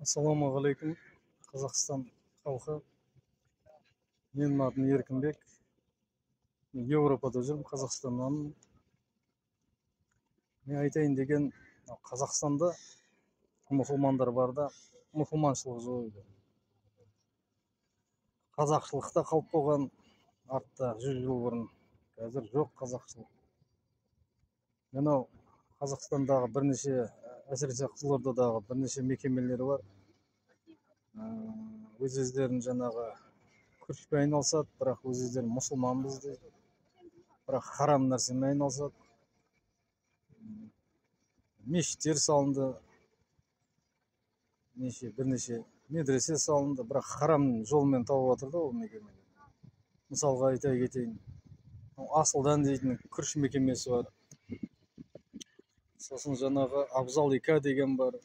Ассалаумағалейкум, Қазақстан халқы. Менің атым Еркінбек. Мен Еуропада жүрмін, Қазақстаннан. Мен айтайын деген, Қазақстанда мұсылмандар бар да, мұсылманшылық жоқ екен. Қазақшылық та қалып қойған артта 100 жыл бұрын. Қазір жоқ қазақшылық. Мынау Қазақстандағы бірнеше, әсіресе Қызылордадағы бірнеше мекемелер бар. Өз өздерін жаңағы күрішпен айналысады, бірақ өз өздерін мұсылманбыз дейді, бірақ харам нәрсемен айналысады. Мешіттер салынды, бірнеше медресе салынды, бірақ харам жолмен тауып жатыр да ол мекемелер. Мысалға айта кетейін, Асылдан дейтін күріш мекемесі бар, сосын жаңағы Абзал Ика деген бар,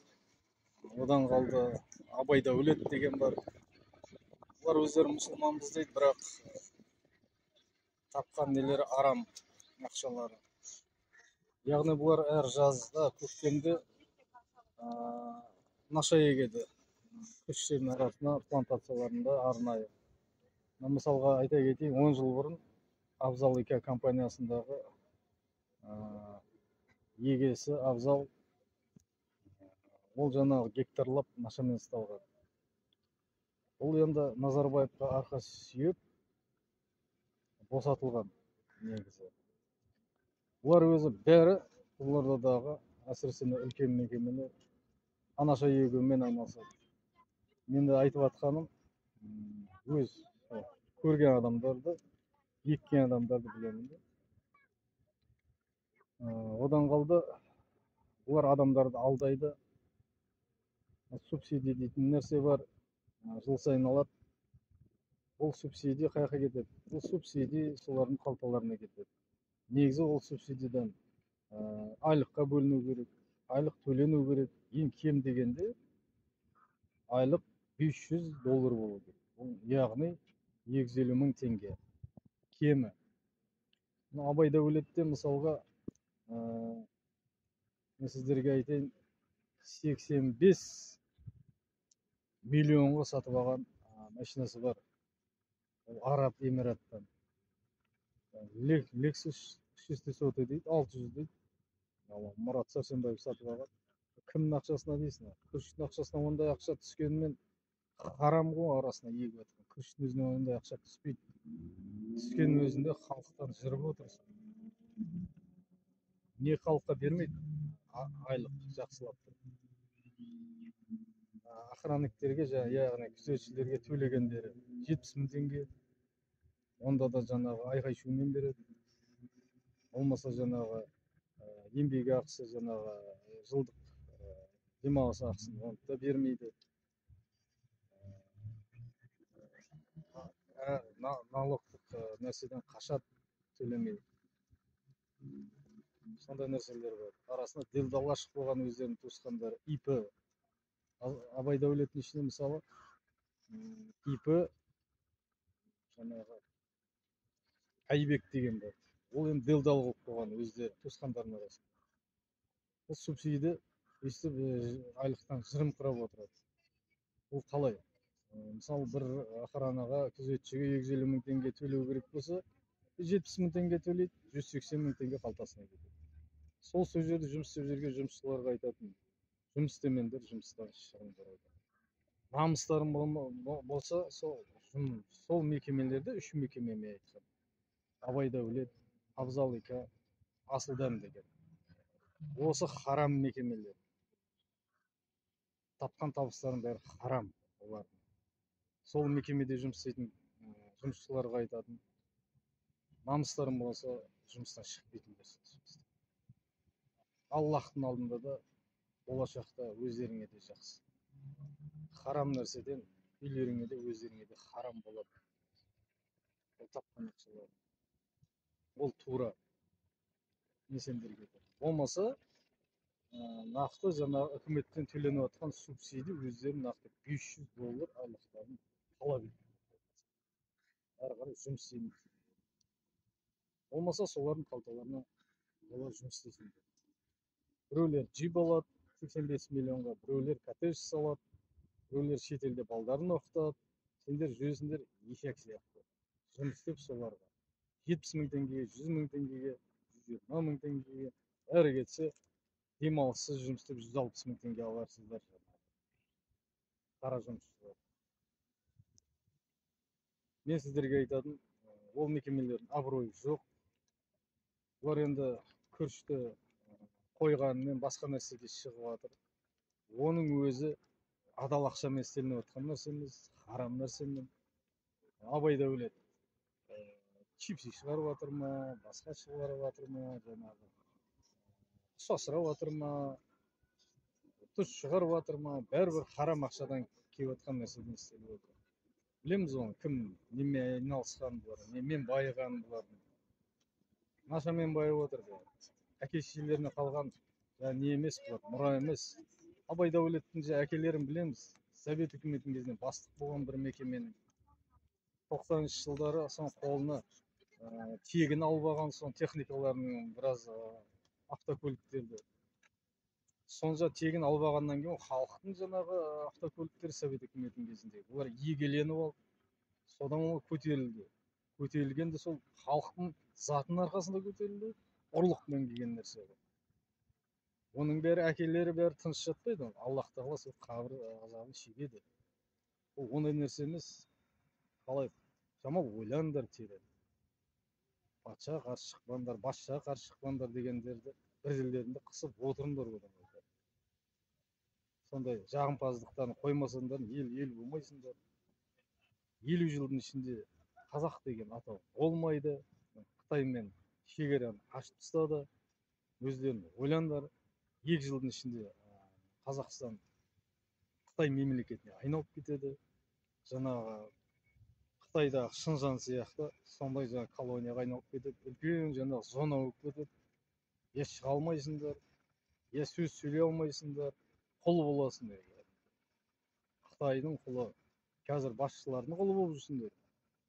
одан қалды Абай Дәулет деген бар. Олар өздері мұсылманбыз дейді, бірақ тапқан нелері арам ақшалары. Яғни бұлар әр жазда, көктемде наша егеді күріштердің арасына, плантацияларында арнайы. Мысалға айта кетейін, 10 жыл бұрын Абзал Ика компаниясындағы егесі Абзал, ол жаңағы гектарлап нашамен ұсталған. Ол енді Назарбаевқа арқа сүйеп босатылған негізі. Бұлар өзі бәрі Қызылордадағы, әсіресе үлкен мекемелер анаша егумен айналысады. Мен де айтып жатқаным, өз көрген адамдарды, еккен адамдарды білемін де. Одан қалды, бұлар адамдарды алдайды. Субсидия дейтін нәрсе бар, жыл сайын алады. Ол субсидия қаяққа кетеді? Ол субсидия солардың қалталарына кетеді. Негізі ол субсидиядан айлыққа бөліну керек, айлық төлену керек. Ең кем дегенде айлық 500 доллар болу керек. Ол яғни 250 мың теңге кемі. Абай Дәулетте мысалға, мен сіздерге айтайын, 85 миллионға сатып алған машинасы бар. Ол Араб Эмираттан. Lexus 600 дейді, 600 дейді. Мұрат Сәрсенбаев сатып алған. Кімнің ақшасына дейсің? Күріштің ақшасына ондай ақша түскенімен харам ғой арасына егіп жатқан. Күріштің өзіне ондай ақша түспейді. Түскеннің өзінде халықтан жырып отырсың. Не халыққа бермейді айлық жақсылап тұрып. Охранниктерге, яғни күзетшілерге төлегендері 70 мың теңге. Онда да жаңағы айқай шумен береді. Болмаса жаңағы еңбек ақысы, жаңағы жылдық демалыс ақысын оны да бермейді. Налогтық нәрседен қашады, төлемей. Сондай нәрселер бар. Арасында делдалға шығып қойған өздерінің туысқандары, ИП. Абай Дәулеттің ішінде мысалы ИП жаңағы Айбек деген бар. Ол енді делдал қылып қойған өздері туысқандарының арасында. Ол субсидия өйстіп айлықтан жырымқырап отырады. Ол қалай? Мысалы бір охранаға, күзетшіге 250 мың теңге төлеу керек болса, 70 мың теңге төлейді, 180 мың теңге қалтасына кетеді. Сол жерде жұмыс істеп жүрген жұмысшыларға айтатын, жұмыс істемеңдер, жұмыстан шығыңдар. Намыстарың болса, сол мекемелерде, үш мекемеме айтсам, Абай Дәулет, Абзал Ика, Асылдан деген. Осы харам мекемелер. Тапқан табыстарының бәрі харам олардың. Сол мекемеде жұмыс істейтін жұмысшыларға айтатын, намыстарың болса, жұмыстан шығып кетіңдер. Аллахтың алдында да болашақта өздеріңе де жақсы. Харам нәрседен үйлеріңе де, өздеріңе де харам болады. Ол тапқан ақшалар. Ол тура. Не сендерге де. Болмаса, нақты жаңағы үкіметтен төленіп жатқан субсидия өздері нақты 500 доллар айлықтарын талап етеді. Әрі қарай жұмыс істейміз. Болмаса солардың қалталарына олар жұмыс істесін. Біреулер джип алады 85 миллионға, біреулер коттедж салады. Біреулер шетелде балдарын оқытады. Сендер жүресіңдер ешек сияқты жұмыс істеп соларға 70 мың теңгеге, 100 мың теңгеге, 120 мың теңгеге, әрі кетсе демалыссыз жұмыс істеп 160 мың теңге аларсыздар. Қара жұмысшылар. Мен сіздерге айтатын, ол мекемелердің абыройы жоқ. Олар енді күрішті қойғанымен басқа нәрсеге шығып жатыр. Оның өзі адал ақшамен істелініп жатқан нәрсе емес, харам нәрсемен. Абай да біледі. Чипсы шығарып жатыр ма, басқа шығарып жатыр ма, жаңағы құс асырап жатыр ма, тұз шығарып жатыр ма, бәрібір харам ақшадан келіп жатқан нәрседен істеліп отыр. Білеміз оны, кім немен айналысқанын бұлар, немен байығанын бұлардың. Нашамен байып отыр. Әке шешелеріне қалған не емес бұлар, мұра емес. Абай Дәулеттің же әкелерін білеміз. Совет үкіметінің кезінде бастық болған бір мекеменің. 90-шы жылдары соң қолына тегін алып алған соң техникаларының біраз автокөліктерді. Сонша тегін алып алғаннан кейін халықтың жаңағы автокөліктері Совет үкіметінің кезінде олар егеленіп алып, содан ол көтерілді. Көтерілгенде сол халықтың затының арқасында көтерілді, ұрлықпен келген нәрсе. Оның бәрі әкелері бәрі тыныш жатпайды. Аллах тағала сол қабір азабын шегеді. Ол ондай нәрсе емес. Қалай жамал ойланыңдар терең. Патшаға қарсы шықпаңдар, басшыға қарсы шықпаңдар дегендерді бір жерлерінде қысып отырыңдар одан. Сондай жағымпаздықтарын қоймасаңдар, ел болмайсыңдар. 50 жылдың ішінде қазақ деген атау болмайды. Қытаймен шекараны ашып тастады. Өздерін ойлаңдар. 2 жылдың ішінде Қазақстан Қытай мемлекетіне айналып кетеді. Жаңағы Қытайдағы Шыңжаң сияқты сондай жаңа колонияға айналып кетеді. Үлкен жаңағы зона болып кетеді. Я шыға алмайсыңдар, я сөз сөйлей алмайсыңдар, құл боласыңдар. Қытайдың құлы. Қазір басшылардың құлы болып жүрсіңдер.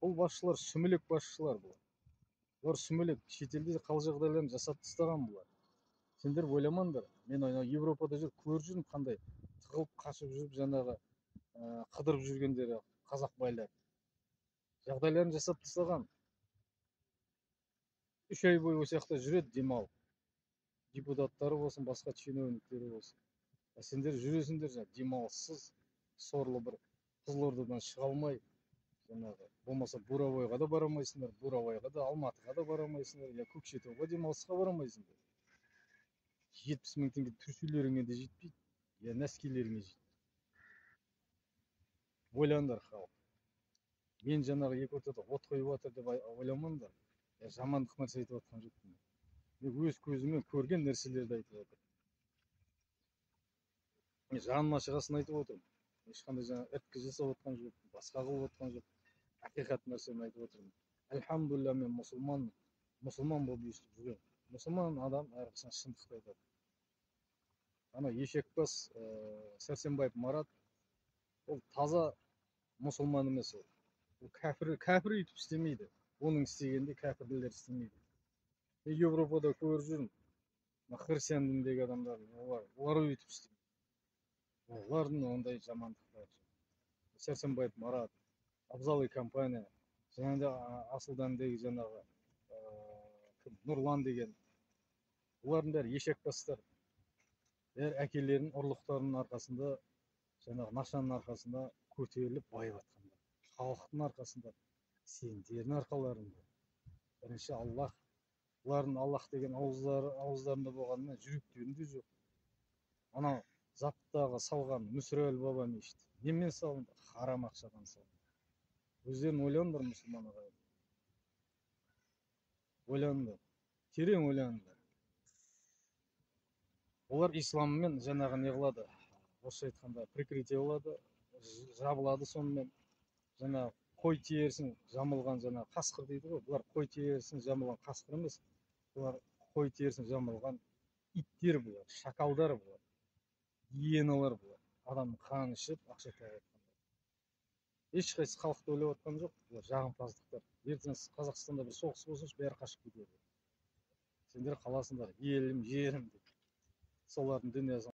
Бұл басшылар сүмелек басшылар бұлар. Бұлар сүмелек, шетелде қал жағдайларын жасап тастаған бұлар. Сендер ойламаңдар, мен анау Европада жүріп көріп жүрмін қандай тығылып қашып жүріп жаңағы қыдырып жүргендері қазақ байлар. Жағдайларын жасап тастаған. 3 ай бойы осы жақта жүреді демалып. Депутаттары болсын, басқа чиновниктері болсын. А сендер жүресіңдер жаңа демалыссыз, сорлы бір Қызылордадан шыға алмай, жаңағы болмаса Бурабайға да бара алмайсыңдар, Бурабайға да, Алматыға да бара алмайсыңдар, я Көкшетауға демалысқа бара алмайсыңдар. 70 мың теңге түрсүйлеріңе де жетпейді, я нәскилеріңе жетпейді. Ойлаңдар халық. Мен жаңағы екі ортада от қойып жатыр деп ойламаңдар. Я жамандық нәрсе айтып жатқан жоқпын. Мен өз көзіммен көрген нәрселерді айтып жатырмын. Мен жаным ашығасын айтып отырмын. Ешқандай жаңа іріткі жасап жатқан жоқпын, басқа қылып жатқан жоқпын. Ақиқат нәрсені айтып отырмын. Альхамдулилля, мен мұсылманмын. Мұсылман болып өстіп жүремін. Мұсылман адам әрқашан шындықты айтады. Ана ешекбас Сәрсенбаев Марат, ол таза мұсылман емес ол. Ол кәпір, кәпір өйтіп істемейді. Оның істегенде кәпірлер істемейді. Мен Европада көріп жүрмін. Мына христиан дініндегі адамдар, олар өйтіп істемейді. Олардың ондай жамандықтары жоқ. Сәрсенбаев Марат, Абзал и компания, және де Асылдандегі жаңағы кім, Нұрлан деген, олардың бәрі ешекбастар. Бәрі әкелерінің ұрлықтарының арқасында, жаңағы нашаның арқасында көтеріліп байып жатқандар. Халықтың арқасында, сендердің арқаларында. Бірінші Аллах, олардың Аллах деген ауыздарында болғанымен жүректерінде жоқ. Анау Заптағы салған Мүсірәл баба мешіті немен салынды? Харам ақшадан салынды. Өздерің ойланыңдар, мұсылман ағайын. Ойланыңдар, терең ойланыңдар. Олар исламмен жаңағы не қылады? Орысша айтқанда прикрытие болады, жабылады сонымен. Жаңағы қой терісін жамылған жаңағы қасқыр дейді ғой. Бұлар қой терісін жамылған қасқыр емес. Бұлар қой терісін жамылған иттер бұлар, шакалдар бұлар, гиеналар бұлар. Адамның қанын ішіп ақша тауып жатқандар. Ешқайсысы халықты ойлап жатқан жоқ. Бұлар жағымпаздықтар. Ертең Қазақстанда бір соғыс болсыншы, бәрі қашып кетеді. Сендер қаласыңдар, елім, жерім деп. Солардың дүниесін